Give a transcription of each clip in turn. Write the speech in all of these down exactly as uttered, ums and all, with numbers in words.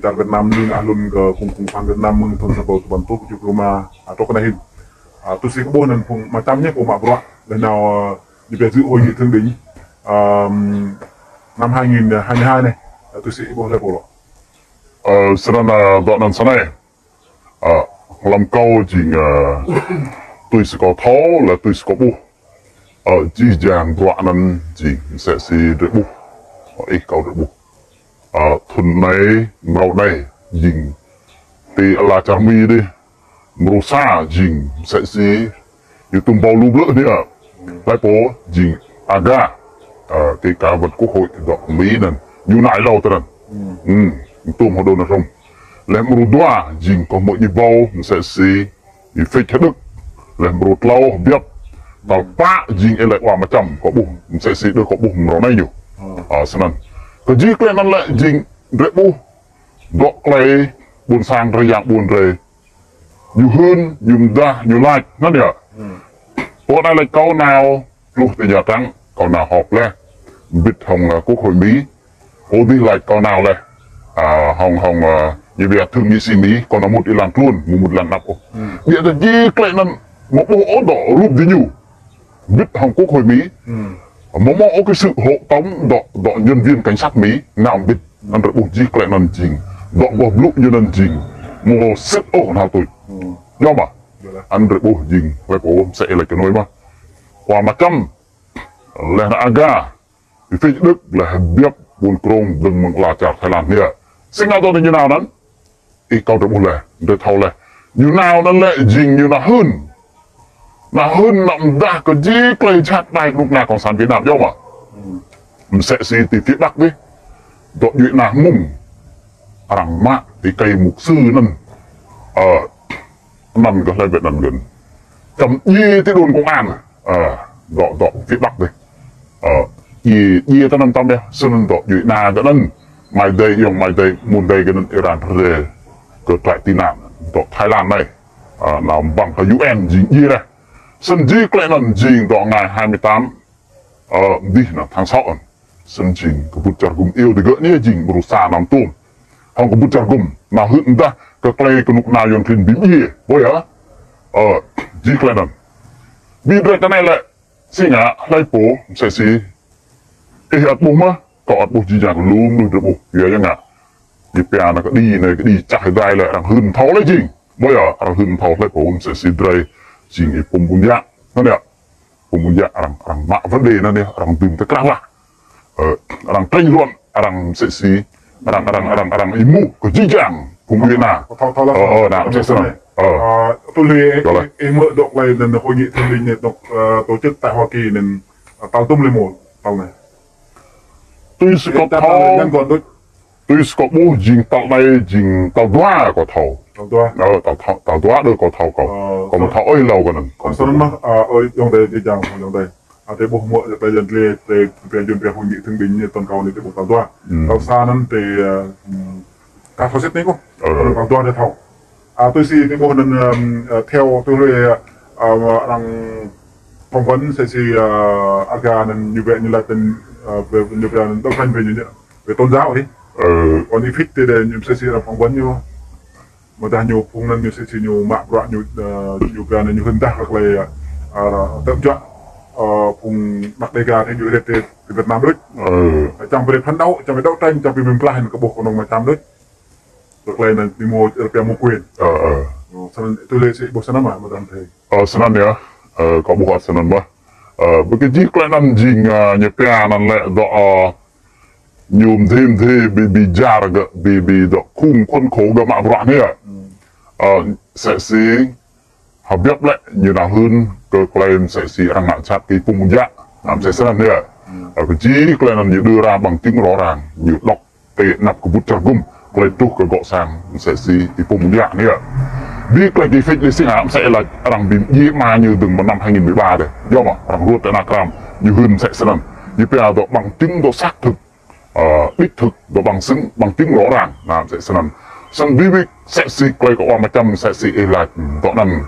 čar Việt Nam ñu ngă hlŭn kơ khung khung phan Việt Nam mơ̆ng thun sa rơbâo tơpăn rơtuh kơjuh pluh rơma, a, truh kơ anai hĭn. A, tui si kâo ƀuh anŭn phung mă čăm ñu kâo mă bruă, laih anŭn, a, ñu pia dự hội nghị thượng đỉnh, ưm, năm hai nghìn hai mươi hai anai. A, tui si ih ƀuh laih pô lŏ. Ơ, snăn, a, dŏ anŭn snei. A, hlăm kâo jing, a, tui si kâo thâo, laih tui si kâo ƀuh. A, jih jang bruă anŭn jing msĕ si drei ƀuh. A, ih kâo drei ƀuh. A, thun anai, mrâo anai, jing ti ala čar Mi dih, mrô sa jing msĕ si, ñu tŭm ƀâo lu blư̆ anai. Laih pô jing Aga, a, ti ka wăt quốc hội dŏ Mi anŭn, ñu nai hlâo tơ anŭn. Hm, tŭm hơdô anŭn hrŏm. Laih mrô dua jing kâo hmư̆ ñu ƀâo msĕ si, ñu phĭch hơđơ̆k. Laih mrô tlâo biăp. Tal pă jing ih laĭ wa mă čăm kâo ƀuh msĕ si đơ kâo ƀuh mrâo anai ñu. A, snăn. Kơ jih klei anŭn lĕ jing drei ƀuh dŏ klei ƀuôn sang drei yang ƀuôn drei. Ñu hưn, ñu mdah, ñu lač, anŭn yơh. Pô anai lač kâo nao pluh ti Nha Trang, kâo nao họp laih. Mbĭt hŏng, a, quốc hội Mi. Pô dih lač kâo nao laih. A, hŏng, hŏng, a, ñu ƀiă thượng nghị sĩ Mi, kâo nao mŭt ih lăng tluôn, mŭt ih lăng anăp ôh. Ƀiădah jih klei anŭn, mơ̆ ƀuh ôh dŏ rup diñu. Mbĭt hŏng quốc hội Mi. Mơ̆ mâo ôh kơ sự hộ tống dŏ, dŏ nhân viên cảnh sát Mi, nao mbĭt, anŭn drei ƀuh jih klei anŭn jing. Dŏ boh blŭ ñu anŭn jing. Mơ̆ sĭt ôh nao tui. Yơh mơ̆. Anŭn drei ƀuh jing, laih pô msĕ lač kơ anai mơ̆. Wa mă čăm, laih anŭn Aga, ih phĭch hơđơ̆k, laih biăp ƀuôn krông dơ̆ng mơ̆ng ala čar Thái Lan anai. Si ngă dŏ anai ñu nao anŭn. Ih kâo drei ƀuh laih, drei thâo laih. Ñu nao anŭn lĕ jing ñu nao hưn. Nao hưn nao mdah kơ jih klei jhat đai kơnuk kơna cộng sản Việt Nam, yơh mơ̆. Msĕ si ti phía Bắc dih. Dŏ djuai ana mơ̆ng. Arăng mă ti kơi mục sư anŭn. Ơ, anăn gơ̆ hlei ƀĕ anăn gơ̆n. Čăm djiê ti đồn công an. Ơ, dŏ, dŏ phía Bắc dih. Ơ, djiê, djiê tơ anăn tăm yơh, snăn dŏ djuai ana gơ̆ anăn. Mai dai, ayŏng mai dai, mơ̆ng dai gơ̆ anăn Iran rê kơ trại tị nạn. Dŏ Thái Lan anai. Ơ, nao ƀăng kơ U N jing djiê laih. Snăn jih klei anăn jing dŏ ngày hai mươi tám, ơ, dih anăn tháng sáu anăn. Snăn jing kơƀut čar gŭm iâu ti gơ̆ anai jing mrô sa năm tŭm. Hŏng kơƀut čar gŭm, nao hưn mdah kơ klei kơnuk kơna yuăn klin bi mdjiê. Ƀuh yơh. Ơ, jih klei anăn. Bi drei tơ anai lĕ, si ngă, hlei pô, msĕ si. Ih ăt ƀuh mơ̆, kâo ăt ƀuh jih jang lu mnuih drei ƀuh, yua ya ngă. Ñu pia anăn kơđi, anăn kơđi čah dai lĕ arăng hưn thâo lĕ jing. Ƀuh yơh, arăng hưn thâo hlei pô, msĕ si drei, jing ih pum ƀun yă. Anăn yơh. Pum ƀun yă arăng, arăng mă vấn đề anăn yơh, arăng dưm tơ krah lah. Ơ, arăng tranh luận, arăng msĕ si, arăng, arăng, arăng, arăng êmuh kơ jih jang, pum ƀun yă anăn. Thâo, thâo lah. Ơ, ơ, anăn, msĕ si anăn. Ơ. Ơ, tui hluê, ơ, ih, ih hmư̆ dŏ klei anăn hội nghị thượng đỉnh anăn dŏ, ơ, tổ chức tại Hoa Kỳ anăn, ơ, tal tŭm lĕ mơ̆, tal anai. Tui si kâo thâo. Ngăn còn đôi. Tui si kâo ƀuh jing tal anai jing tal dua kâo thâo. Tal dua. Ơ, tal thâo, tal dua đơ kâo thâo kâo. Ơ, kâo mơ̆ thâo ơi hlâo kơ anăn. Ơ, snăn mơ̆, ơ, ơi, ayŏng adei, jih jang, ayŏng adei. A, drei ƀuh mơ̆, drei lŏn tơlơi, drei pia jun pia hội nghị thượng đỉnh ñu tơl kâo anai drei ƀuh tal dua. Tal sa anăn drei, ơ, ka thâo sĭt anai kâo. Ơ. Tal dua drei thâo. A, tui si drei ƀuh anăn, ơ, ơ, theo tui hluê, ơ, arăng phỏng vấn msĕ si, ơ, Aga anăn ñu ƀĕ ñu lač anăn, ơ, ƀĕ ñu pia anăn đấu tranh về ñu, ñu. Về tôn giáo dih. Ơ. Kâo ih phĭch ti dih ñu msĕ si arăng phỏng vấn ñu. Mơ̆ dah ñu phung anăn ñu msĕ si ñu mă bruă ñu, ơ, ñu pia anăn ñu hưn mdah kơ klei, ơ, tơm juă, ơ, phung anak Đêga anei ñu rĕt ti, ti Việt Nam đôč. Ơ. Čang brei phấn đấu, čang brei đấu tranh, čang brei mĭn klah anăn kơ ƀuh kơnơ̆ng mă čăm đôč. Kơ klei anăn ñu mâo, ơ, pia mâo quyền. Ơ, ơ. Ơ, snăn tui hluê si ih ƀuh snăn mơ̆, mơ̆ dah thei. Ơ, snăn yơh. Ơ, kâo ƀuh ăt snăn mơ̆. Ơ, ƀơi kơ jih klei anăn jing, ơ, ñu pia anăn lĕ dŏ, ơ, ñu mdê mdê bi, bi jar gơ̆, bi, bi dŏ khung khuôn khổ gơ̆ mă bruă anei. Ơ, msĕ si, hơbiăp lĕ, ñu nao hưn kơ klei msĕ si arăng ngă jhat kơ pum ƀun yă. Anăn msĕ snăn anei. Ơ, kơ jih klei anăn ñu đưa ra bằng chứng rõ ràng, ñu dŏ ti anăp kơƀut čar gŭm, klei truh kơ gŏ sang, msĕ si ih pum ƀun yă anei. Bi klei kơ phĭch lĕ si ngă, msĕ lač arăng bi mdjiê ama ñu dơ̆ng mơ̆ng năm hai nghìn mười ba dih. Yơh mơ̆, arăng ruăt ti anăp kram, ñu hưn msĕ snăn. Ñu pia dŏ bằng chứng, dŏ xác thực, ơ, đích thực, dŏ bằng xứng, bằng chứng rõ ràng. Anăn msĕ snăn. Snăn bi bi msĕ si klei kơ wa mă čăm msĕ si ih lač, dŏ anăn.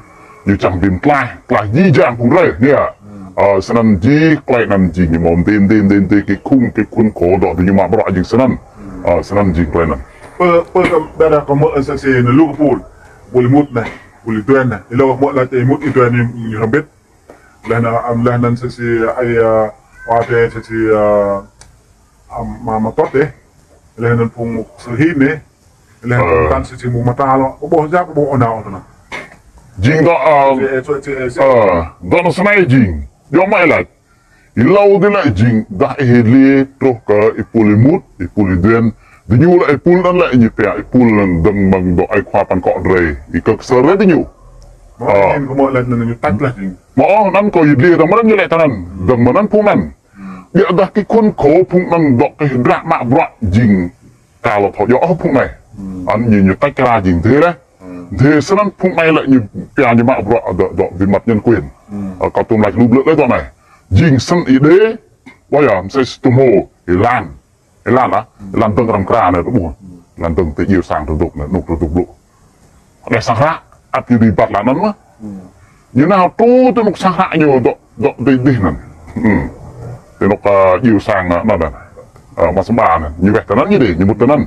Ñu čang bi mtlaih, tlaih jih jang phung drei, anei. Ơ, snăn jih klei anăn jing ñu mâo mdê, mdê, mdê, mdê, kơ khung, kơ khuôn khổ dŏ diñu mă bruă jing snăn. Ơ, snăn jing klei anăn. Pơ, pơ kơ đa đa kơ mơ̆ sa si anŭn lu kơ pul. Pul ih mŭt anai, pul ih duen anai. Ih lŏ mơ̆ laĭ ih mŭt ih duen anai ñu hrŏm bĭt. Laih anŭn, am, laih anŭn sa si ai, ơ, wa te sa si, ơ, am, ma, ma tot ih. Laih anŭn phung sa hin ih. Laih anŭn tan sa si mŭ mata lŏ. Kơ ƀuh jap, kơ ƀuh anŭn anŭn. Jing dŏ, ơ, si, eh, so, si, eh, si. Ơ, dŏ anŭn snei jing. Djŏ mă ih laĭ. Ih lâo dih lĕ jing dah ih lia truh kơ ih pul ih mŭt, ih pul ih duen. Dih ñu lĕ ih pul anŭn lĕ ñu pia ih pul anŭn dơ̆ng mơ̆ng dŏ ai khua păn kŏ drơi. Ih kơ ksơr rĕ dih ñu. Mă ơ. Jing kơ mơ̆ lĕ anŭn ñu tač laih jing. Mă ơ anŭn kơ ih lia dơ̆ng mơ̆n ñu lĕ tơ anŭn. Dơ̆ng mơ̆n anŭn phung anŭn. Biă dah kơ khul khô phung anŭn dŏ kơ drah mă bruă jing. Kơ lŏ thâo djŏ ôh phung anai. Hmm. Anŭn ñu, ñu tač kra jing dih laih. Hmm. Dih snăn phung anai lĕ ñu pia ñu mă bruă dŏ, dŏ vi măt nhân quyền. Hmm. Ơ, kâo tŭm lač lu blư̆ lĕ dŏ anai. Jing snăn ih đe, ƀuh yơh, msĕ si tŭ hmô, ih lan. Ih lan ah, ih lan dơ̆ng arăng kra anai tơ ƀuh. Hmm. Ih lan dơ̆ng tơ djiêu sang tơdŭk anai, nuk tơdŭk blŭ. Đe sang hră, ăt ñu dĭ ƀăt lă anŭn mơh. Hmm. Ñu nao truh tơ nuk sang hră ñu dŏ, dŏ dih dih anŭn. Hmm. Tơ nuk, ơ, djiêu sang, ơ, anŭn anŭn. Ơ, mă sơmba anŭn. Ñu weh tơ anŭn ñu dih, ñu mŭt tơ anŭn.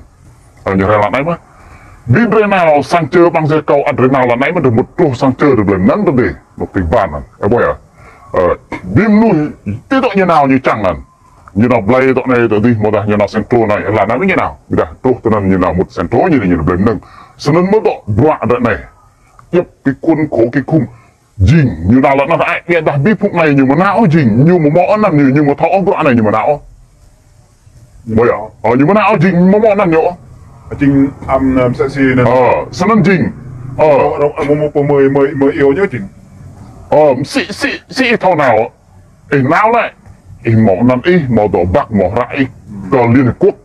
Ơ, ñu rai lă anai mơh. Ƀing drơi nao sang čơ ƀăng jĕ kâo ăt drơi nao lă anai mơh, drơi mŭt truh sang čơ drơi blơi anŭn tơ dih. Nuk tĭng ƀan anŭn. Ơ, ƀuh yơh. Ơ, ƀing mơnuih, tơ dŏ ñu nao ñu čang anŭn. Ñu nao blơi dŏ anai dŏ dih, mơ̆ dah ñu nao sang truh anai, lă anai mơh ñu nao. Ƀiădah truh tơ anŭn ñu nao mŭt sang truh ñu, ñu blơi mơnơ̆ng. Snăn mơ̆ dŏ bruă dŏ anai. Yap kơ khul khô kơ khul. Jing, ñu nao lă anŭn ai, ƀiădah ƀing phung anai ñu mơ̆ nao jing, ñu mơ̆ mâo anŭn ñu, ñu mơ̆ thâo ôh bruă anai ñu mơ̆ nao. Ƀuh yơh, ơ, ñu mơ̆ nao jing, mơ̆ mâo anŭn ñu. Jing, am, am, sa si anŭn. Ơ, snăn jing. Ơ. Ơ, ơ, mơ̆, mơ̆, pơ mơi, mơi, mơi iâu ñu jing. Ơ, si, si, si thâo nao. Ih nao lĕ, ih mâo anăn ih, mâo dŏ băk, mâo hră ih, kơ Liên Hiệp Quốc.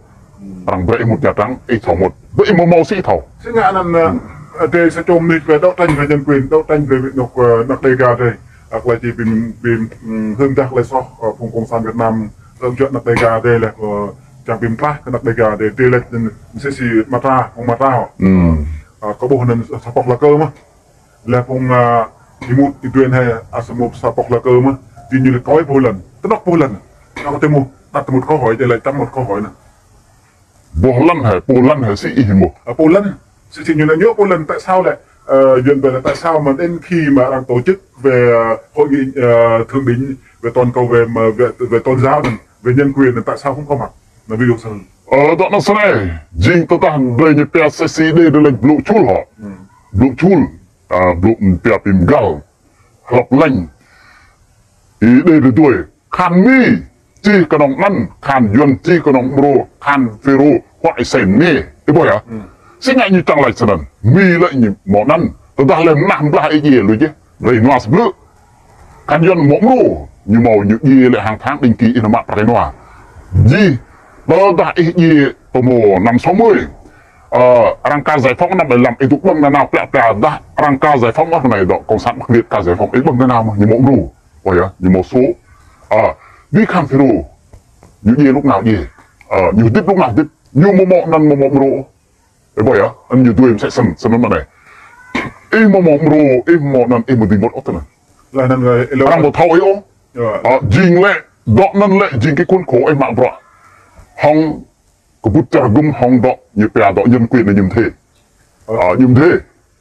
Arăng brơi ih mŭt Nha Trang, ih thâo mŭt. Brơi ih mâo mâo si thâo. Si ngă anăn, ơ, drơi sa čô mơnuih brơi đấu tranh về nhân quyền, đấu tranh về việc nhục, ơ, anăk Đêga drơi. Ak lĕ či bim, bim, hm, hưn dah lĕ soh, ơ, phung Cộng sản Việt Nam, ơ, juă anăk Đêga drơi lĕ, ơ, čang bim tlah kơ anăk Đêga drơi, drơi lĕ, ơ, msĕ si Matra, phung Matra hŏ. Ơ, kơ ƀuh anăn sa pŏk la kơ mơh. Lĕ phung, ơ, ih mŭt ih duen hĕ, ơ, sa mŭt sa pŏk la kơ mơh, či ñu lĕ kâo ih pô lăn, tơnŏk pô lăn. Anŏ kơ tơmŭ, đăt tơmŭt kâo hơi, či lĕ čăm mŭt kâo hơi anŭn. Pô lăn hĕ, pô lăn hĕ si ih mŭt. Ơ, pô lăn, si, si ñu lĕ ñu pô lăn, tại sao lĕ, ơ, Yuan về là tại sao mà đến khi mà đang tổ chức về, ơ, hội nghị, ơ, thượng đỉnh về toàn cầu về mà về, về tôn giáo anŭn, về nhân quyền anŭn, tại sao không có mặt? Là ví dụ sao? Ơ, dŏ anŭn snei, jing tơdah brơi ñu pia sa si đe drơi lĕ blŭ čul hŏ. Blŭ čul, ơ, blŭ pia pim gal. Hlăp lĕ. Ih đe drơi dui. Khan Mi, čih kơnơ̆ng anŭn, khan Yuan čih kơnơ̆ng mrô, khan Phêrô, huă ih sem ni. Ih ƀuh yơh. Si ngă ñu čang laĭ snăn. Mi lĕ ñu mâo anŭn. Tơdah lĕ mơnah blah ih djiê lui jĕ. Rai nua sơblư̆. Khan Yuan mâo mrô. Ñu mâo ñu djiê lĕ hàng tháng định kỳ ih nao mă prăk ih nua. Jih. Tơdah ih djiê pơ mrô năm sáu mươi. Ơ, arăng kar giải phóng năm bảy lăm, ih dŏ ƀơ̆ng nanao plĕ plĕ dah arăng kar giải phóng ôh anai dŏ Cộng sản Bắc Việt kar giải phóng, ih ƀơ̆ng nanao mơh, ñu mâo mrô. Ơ yơh, ñu mâo số. Ơ, ƀing khan Phêrô. Ñu djiê lúc nào djiê. Ơ, ñu hơdip lúc nào hơdip. Ñu mâo mâo anăn mâo mâo mrô. Ih ƀuh yơh, anŭn ñu dui msĕ snăn, snăn mơ̆ anai. Ih mâo mâo mrô, ih mâo anăn, ih mâo dĭ mŭt ôh tơ anŭn. Laih anŭn, ơ, ih lŏ arăng ƀu thâo ih ôh. Yơh. Ơ, jing lĕ, dŏ anŭn lĕ, jing kơ khuôn khổ ih mă bruă. Hŏng kơ ƀut čar gŭm hŏng dŏ, ñu pia dŏ nhân quyền anŭn ñu mơthê. Ơ. Ơ, ñu mơthê.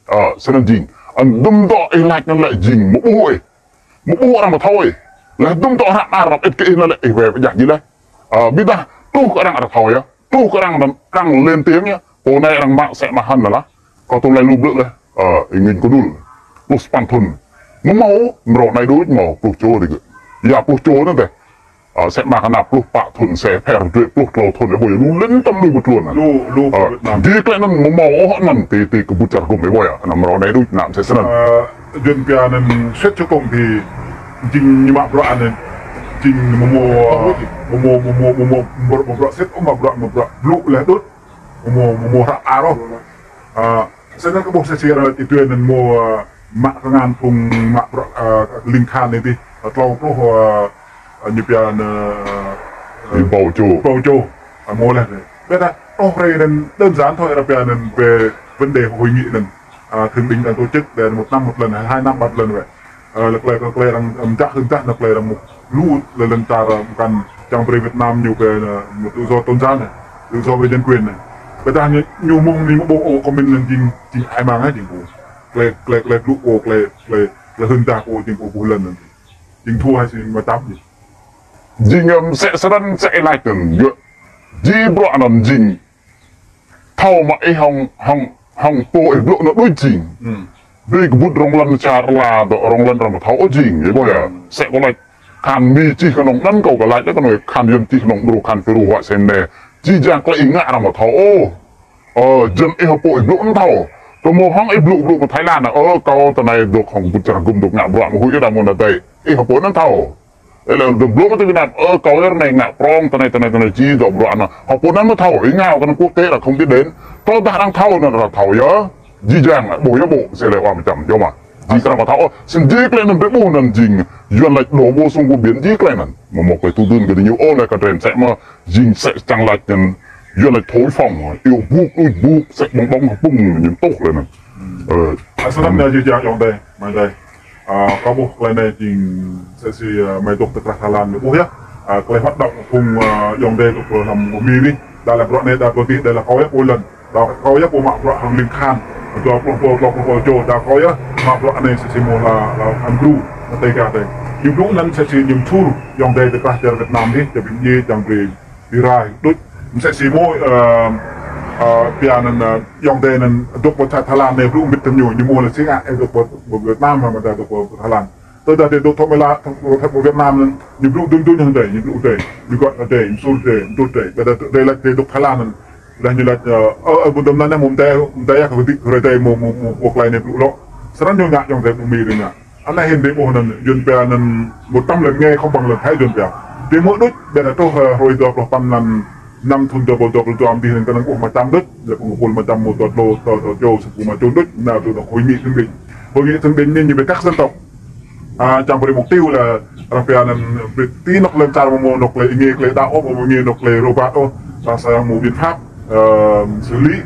Ơ, snăn jing. Anŭn dŭm dŏ ih laĭ anŭn lĕ jing mơ̆ ƀuh ih. Mơ̆ ƀuh arăng mơ̆ thâo ih. Lĕ dŭm dŏ hră mơar rŏk ĭt kơ ih anŭn lĕ ih wai pơjah jih lĕ. Ơ, ƀiădah truh kơ arăng arăng thâo yơh. Truh kơ arăng anŭn arăng lên tiếng yơh. Pô anai arăng mă sĕ mă hăn anŭn lah. Kâo tŭ laĭ lu blư̆ lĕ. Ơ, ih ngĭn kơdŭl. Pluh sapăn thŭn. Mơ̆ mâo, mrô anai đôč mâo, pluh čô dih gơ̆. Yua pluh čô anŭn dih. Ơ, sĕ mă kơ anăp pluh pă thŭn, sĕ phĕr drơi pluh klâo thŭn, ih ƀuh yơh, lu lĕ tăm lu ƀu tluôn anŭn. Lu, lu, ơ, Việt Nam. Jih klĕ anŭn mâo mâo ôh anŭn, ti, ti kơ ƀut čar gŭm, ih ƀuh yơh, anăm mrô anai đôč, anăm sĕ snăn. Ơ, Yuan pia anŭn sĕt čô kông ti, jing ñu mă bruă anŭn, jing mâo mâo, mâo mâo, mâo mâo, mâo mâo, mâo mâo bruă sĕt, ơ, mă bruă, mă bruă, blŭ lĕ đôč, mâo mâo, mâo mâo hră mơar ôh. Ơ, Snăn kơ ƀuh sa si arăng ih tui anŭn mâo, ơ, mă kơngan phung mă bruă, ơ, ling khan anai dih. Ơ, tlâo pluh, ơ, ơ, ñu pia anŭn, ơ, ơ, rơbâo čô. Rơbâo čô. Ơ, mâo lĕ. Ƀiădah, ôh, rai anŭn đơn giản thôi, arăng pia anŭn về vấn đề hội nghị anŭn. Ơ, thượng đỉnh đang tổ chức để một năm một lần, hay hai năm một lần vậy. Ơ, lĕ klei, klei, klei arăng, ơ, mơ̆ čah, hưn čah, lĕ klei arăng mŭt lu lĕ lŏn čar, ơ, mơkăn čang brơi Việt Nam ñu kơ, ơ, mŭt tự do tôn giáo anai, tự do về nhân quyền anai. Ƀiădah ñu, ñu mơ̆ng ñu ƀuh ôh kơ mĭn anŭn jing, jing ai mang hă jing ƀuh. Klei, klei, klei blŭ ôh, klei, klei, klei hơnda ôh jing ƀuh ƀuh lŏn anŭn. Jing thua hă sĭ mă tăm jing. Jing, ăm, sĕ sơrăn sĕ ih laĭ anŭn. Yua, jing bruă anŭn jing. Thâo mă ih hŏng, hŏng, hŏng pô ih blŭ anŭn đôč jing. Hmm. Brơi kơ ƀuh rŏng lŏn čar la dŏ rŏng lŏn arăng thâo ôh jing, yơh ƀuh yơh. Sĕ kâo laĭ, khan Mi čih kơnơ̆ng anŭn kâo kơ laĭ kơ anŭn khan Yuan čih kơnơ̆ng Ƀru khan Pơrô huă sem ne. Jih jang klei ih ngă arăng thâo ôh. Ơ, jing ih hơpô ih blŭ anŭn thâo. Tơmô hŏng ih blŭ blŭ kơ Thái Lan, ơ, kâo tơ anai dŏ hŏng ƀuh čar gum dŏ ngă bruă mơ̆ huĭ yơh đa mơ̆n anai. Ih hơpô anŭn thâo. Ê, lĕ dŏ blŏng kơ tơ Việt Nam, ơ, kâo yơh anai ngă prong, tơ anai, tơ anai, tơ anai, či dŏ bruă anŭn. Hơpô anŭn mơ̆ thâo, ih ngă kơ anŭn quốc tế là không biết đến. Tơdah arăng thâo anŭn arăng thâo yơh. Jih jang lĕ, ƀuh yơh ƀuh, sĕ lĕ wa mơčăm, yơh mă. Jih arăng mă thâo, ơ, sĭt jih klei anŭn brơi ƀuh anŭn jing. Yuan laĭ đổ bộ sông của biển jih klei anŭn. Mơ̆ mơ̆ klei tu dưn kơ ñu ôh lĕ kơ tren sĕ mơ̆, jing sĕ čang laĭ anŭn. Yuan laĭ thổi phồng, iâu buk, đuč buk, sĕ ƀơ̆ng ƀơ̆ng hơpŭng, ñu tuh klei anŭn. Ơ. Ơ, sơnăm anai jih jang yŏng đe, mai đe. Ơ, kâo ƀuh klei anai jing sĕ si, ơ, mai dŏ tơ krah Thái Lan anai ƀuh yơh. Ơ, klei hoạt động phung, ơ, yŏng đe dŏ pơ hlăm Mi anai. Đa lĕ bruă anai, đa bruă adih, đa lĕ kâo yơh pô lŏn. Đa kâo yơh pô mă bruă hăng ling khan. Dua pluh pô, dua pluh pô čô, đa kâo yơh mă bruă anai sĕ si mơ̆ la, la Andrew, tơ tê ka tê. Ñu blŭ anŭn sĕ si ñu čur, yŏng đe tơ krah čar Việt Nam anai, čar ƀing djai, čang brơi Bi rai, đôč. Msĕ si mơ̆, ơ, ơ, pia anŭn, ơ, yŏng đe anŭn dŏ pơ Thái, Thái Lan anai blŭ mĭt tơm ñu, ñu mơ̆ lĕ si ngă, ơ, dŏ pơ, pơ Việt Nam, mă ta dŏ pơ Thái Lan. Tơdah đe dŏ thâo mơ̆ la, thâo, thâo pơ Việt Nam anŭn, ñu blŭ dŭn dŭn hăng đe, ñu blŭ đe, ñu gŏt đe, ñu sur đe, ñu tŭt đe. Ƀiădah đe laĭ đe dŏ Thái Lan anŭn. Dah ñu laĭ, ơ, ơ, ơ, ƀu dơ̆m anŭn anai mơ̆ đe, đe yă kơ dik, rơi đe mơ̆, mơ̆, mơ̆, mơ̆ klei anai blŭ lŏ. Sơnăn ñu ngă yŏng đe mơ̆ Mi đe ngă. Anai hĭn đe ƀuh anŭn, Yuan pia anŭn mơtam lĕ nge không bằng lĕ Thái Yuan pia. Đe mơ̆ đôč, ƀiădah truh, ơ, hrơi dua pluh păn lăn năm thŭn dua rơbâo dua pluh dua amăng adih anŭn kơnơ̆ng ƀuh mơtam đôč, lĕ pơkơkuh mơtam mơ̆ dua tlô, dua, dua čô, sa pô mă čô đôč, anŭn tŭ anŭn hội nghị thượng đỉnh. Hội nghị thượng đỉnh anai ñu ƀu tăk dân tộc. Ơ, čang brơi mục tiêu lĕ, arăng pia anŭn brơi ti anŏ lŏn čar mơ̆ mơ̆ anŏ klei ih nge klei đaŏ ôh, mơ̆ mơ̆ nge anŏ klei rơbat ôh, ta sa yang mơ̆ biện pháp, ơ, xử lý.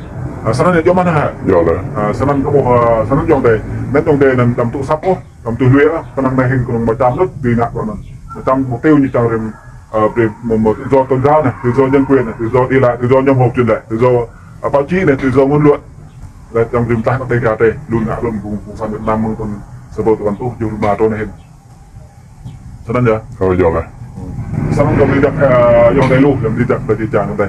Ơ, sơnăn ñu jơman hă. Yơh lĕ. Ơ, sơnăn kâo ƀuh, ơ, sơnăn yŏng đe. Anŭn yŏng đe anŭn đăm tŭ săp ôh. Tăm tui lui ôh, kơnơ̆ng anai hĭn kơnơ̆ng mơtam đôč, tui ngă bruă anŭn. Mơtam mục tiêu ñu čang rĭm, ơ, brơi mơ̆, mơ̆ tự do tôn giáo anai, tự do nhân quyền anai, tự do đi lại, tự do nhóm họp truyền lễ, tự do, ơ, báo chí anai, tự do ngôn luận. Lĕ čang rĭm tah anŏ tê ka tê, lun ngă lun phung, phung cộng sản Việt Nam mơ̆ng thŭn sa rơbâo dua păn êtuh tơjuh rơma trô anai hĭn. Sơnăn yơh. Ơ, yơh lĕ. Sơnăn kâo bơni djă̱, ơ, yŏng đe lu, bơni djă̱, bơni djă̱ yŏng đe.